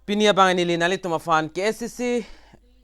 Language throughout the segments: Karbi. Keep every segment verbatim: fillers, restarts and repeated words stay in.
Pini abang neli nanglitum aphan K A C C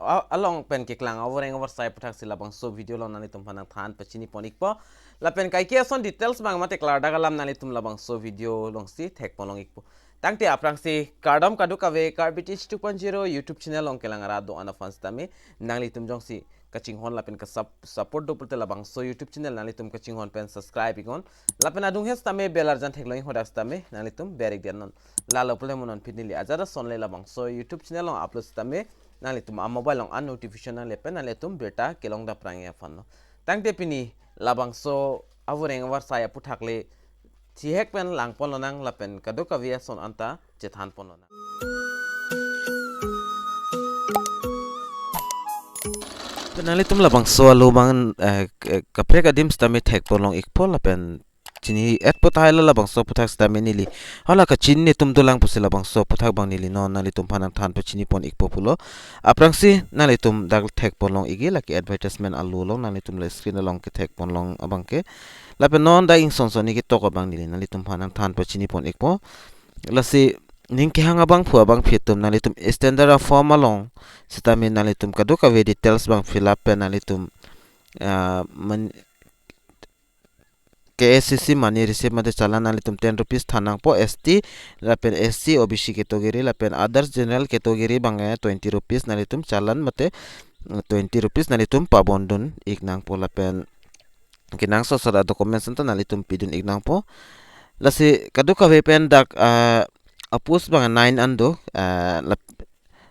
a-, along pen keklang avoreng avarsai aputhaksi labangso video along nanglitum aphan nangthan pachini pon ikpo. Lapen kaike ason details abang mate klardak alam nanglitum labangso video alongsi thek pon long ikpo. Tangte aphrangsi kardom kadokave Karbi Teach two point zero YouTube channel along kelang arat do-an aphan sitame nanglitum jongsi kachinghon lapen ka sup-, support do pulote labangso YouTube channel nanglitum kachinghon pen subscribe iknon. Lapen adung he sitame bell arjan theklong iknon hadak sitame nanglitum ber ik det non. Lalo pulote mo non pini neli ajat ason le labangso YouTube channel along upload sitame nanglitum a mobile along an notification nangle pen nanglitum birta kelong daprang aphan lo. Tangte pini labangso avoreng avarsai aputhak le thihek pen lang pon lonang lapen kadokave ason anta chethan pon lonang. Pen nanglitum labangso alo abang, eh, k-, kaprek adim sitame thek pon long ikpo lapen chini et po tahai lo labangso aputhak sitame neli. Hala kachinine atum dolang pusi labangso aputhak abang neli non nanglitum aphan nangthan pachini pon ikpo pulo. Aphrangsi nanglitum dak thek pon long ikji lake advertisement alo along nanglitum la screen along kethek pon long abang ke. Lapen non dak ingson sonni ketok abang neli nanglitum aphan nangthan pachini pon ikpo. Lasi ning kehang abangphu abangphi atum nanglitum standard a form along sitame nanglitum kadokave details abang fill up pen nanglitum, ah, man, K A C C money receipt mate challan nanglitum ten rupees than nangpo, S T lapen S C, O B C category lapen others general category abang ke twenty rupees nanglitum challan mate, mm, twenty rupees nanglitum pabon dun ik nangpo lapen kenangsot sara documents anta nanglitum pidun ik nangpo. Lasi kadokave pen dak, ah, a post abang nine an do, ah, lap-,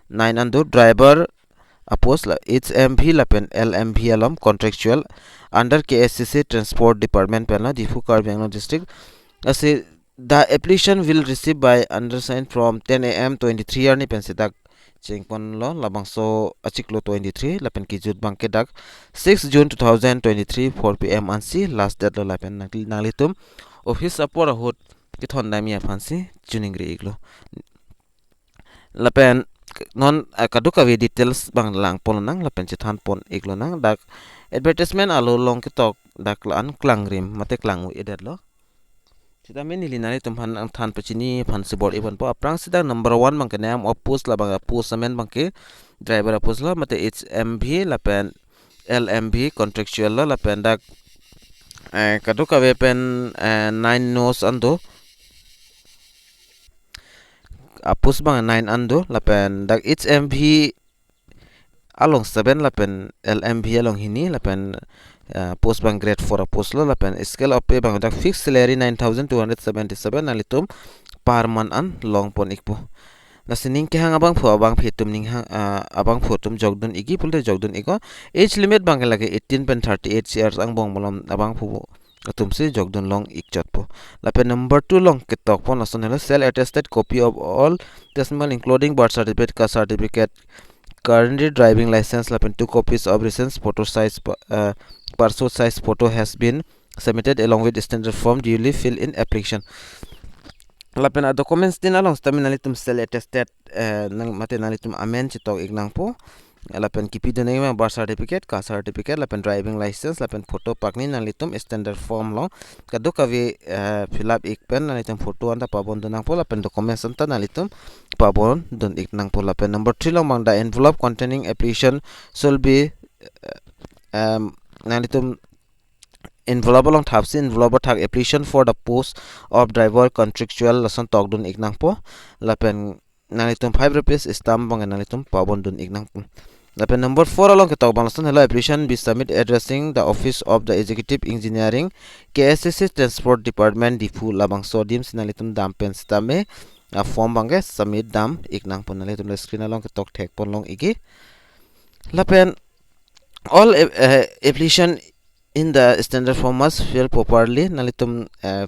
nine an do, driver a post la H M V lapen L M V along contractual under K A C C Transport Department pen lo Diphu Karbi Anglong District. Lasi the application will receive by undersigned from ten A M twenty-three arni pensi dak cheng pon lo labangso achiklo twenty-three lapen kejut abang ke dak six June two thousand twenty-three four P M ansi last date lo lapen nangli-, nanglitum office apor ahut kethon damji aphansi choningri iklo. Lapen non, eh, kadokave details abang lang pon lonang lapen chethan pon ik lonang dak advertisement alo along ketok dak la-an klangrim mate klang-o-edet lo. Sitame neli nanglitum aphan nangthan pachini aphansi bor-i ponpo. Aphrangsi dak number one abang ke name of post labang a post amen abang ke driver a post lo mate H M V lapen L M V contractual lo lapen dak, eh, kadokave pen, eh, nine nos an do. A post abang nine an do lapen dak H M V along seven lapen L M V along hini lapen, eh, post abang grade four a post lo lapen scale of pay abang dak fixed salary nine thousand two hundred seventy-seven nanglitum per month an long pon ikpo. Lasi ning kehang abangphu abangphi atum ning hang, ah, abangphu atum jokdun ikji pulote jokdun iknon. Age limit abang ke lake eighteen pen thirty-eight years angbong malom abangphu atumsi jokdun long ik chotpo. Lapen number two along ketok pon lason helo self attested copy of all testimonial including birth certificate, caste certificate, current driving license lapen two copies of recent photo size pa-, uh, passport size photo has been submitted along with standard form duly filled in application. Lapen a documents tin along sitame nanglitum self attested, eh, nang mate nanglitum amen chetok ik nangpo. Lapen kipidun nangji abang birth certificate, caste certificate, lapen driving license, lapen photo pakni nanglitum standard form along kadokave, eh, fill up ik pen nanglitum photo anta pabon dun nangpo lapen documents anta nanglitum pabon dun ik nangpo. Lapen number three along abang the envelope containing application shall be, eh, em, nanglitum envelope along thapsi envelope athak application for the post of driver contractual lason tokdun ik nangpo. Lapen nanglitum five rupees stamp abang nanglitum pabon dun ik nangpo. Lapen number four along ketok abang lason helo application be submit addressing the office of the executive engineering K A C C transport department Diphu labangso adim si nanglitum dam pen sitame a form abang ke submit dam ik nangpo. Nanglitum la screen along ketok thek pon long ikji. Lapen all, eh, eh, application in the standard form must fill properly. Nanglitum, eh,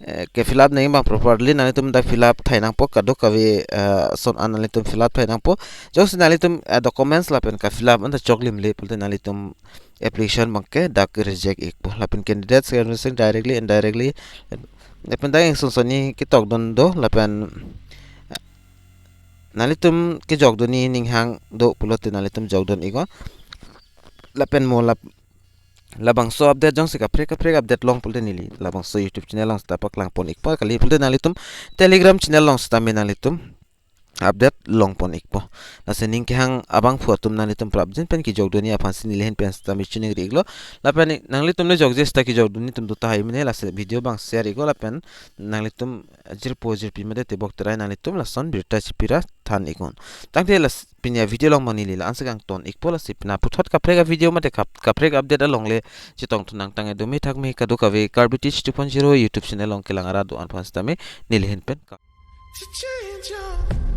eh, ke fill up nangji abang properly. Nanglitum dak fill up thai nangpo kadokave, eh, ason an nanglitum fill up thai nangpo. Jongsi nanglitum, eh, documents lapen ka fill up anta choklim le pulote nanglitum application abang ke dak reject ikpo. Lapen candidates can resign directly, indirectly. Lapen dak ingson sonni ketokdun do lapen, eh, nanglitum kejokdunji ning hang do pulote nanglitum jokdun iknon. Lapen mo lap-, labangso update jongsi kaprek kaprek update long pulote neli labangso YouTube channel along sita paklang pon ikpo, kali pulote nanglitum Telegram channel along sitame nanglitum update longpon ikpo. Lasi ning kehang abangphu atum nanglitum prapjin pen kejokdunji aphansi neli ahin pen sitame choningri iklo. Lapen nanglitum le jokje sita kejokdunji atum do tahai mene, lasi video abang share iknon lapen nanglitum jirpo jirpi mate tebok terai nanglitum lason birta chipira than iknon. Tangte lasi pini avideo along abang neli la-ansi kangton ikpo, lasi pini aputhot kaprek avideo mate kap-, kaprek update along le chetongthu nangtang, edo me thak me kadokave Karbi Teach two point zero YouTube channel along kelang arat do-an aphan sitame neli ahin pen ka- To change your